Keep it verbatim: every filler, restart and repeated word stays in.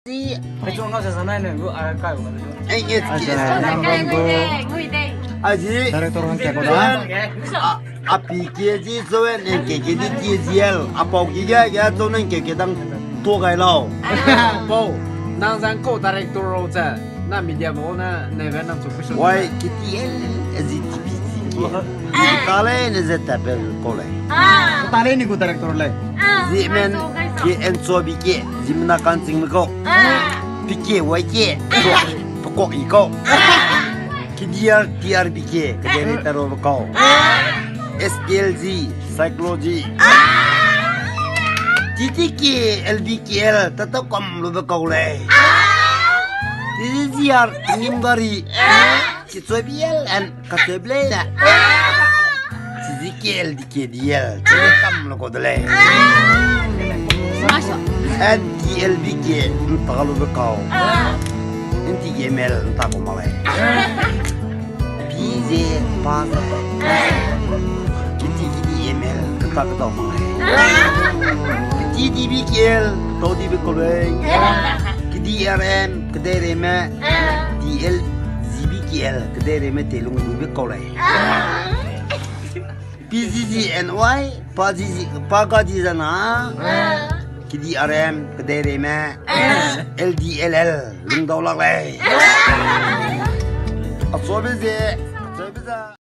Zi. Ai, chong ngau se sa nai ne gu, a, kai gu. Ai, yes, yes. Director hang ke ko da. A, a pi ke zi zo en en ke ke di ti zi el. A pau ki ge ge zo nen ke ke dang to gai lau. Pau, nang zang ko director role ze. Na media bo na nebe nang chu push. Wai, ki ti el, zi ti pi zi ke. Zi ta le ne ze ta pe ko le. Ta le ni gu director le. Zi men, ki en cho bi ke, zi mena kan ching me ko. Pi ke, wai ke, pe ko i ko. Ki di ar, ti ar bi ke, ke de re ta ro be ko. S T L G, psychology. T T K, L B K L, ta ta kam lu be ko le. T T G R, nim gari. Ki choi bi el, en, ka choi bi le. T T K, L D K, D L, choi kam lu ko de le. N T L B K, nta lu be ko. N T K M L, nta ko ma le. P Z, pa ze. K T, K D M L, nta ka dau ma le. K T D B K L, tau di be ko le. K D R M, kedei reme. D L Z B K L, kedei reme te lung lu be ko le. P G G N Y, pa G G, pa ga di zana. K D R M, kedei reme. L D L L, lung dau lak le. A so be ze, a so be ze.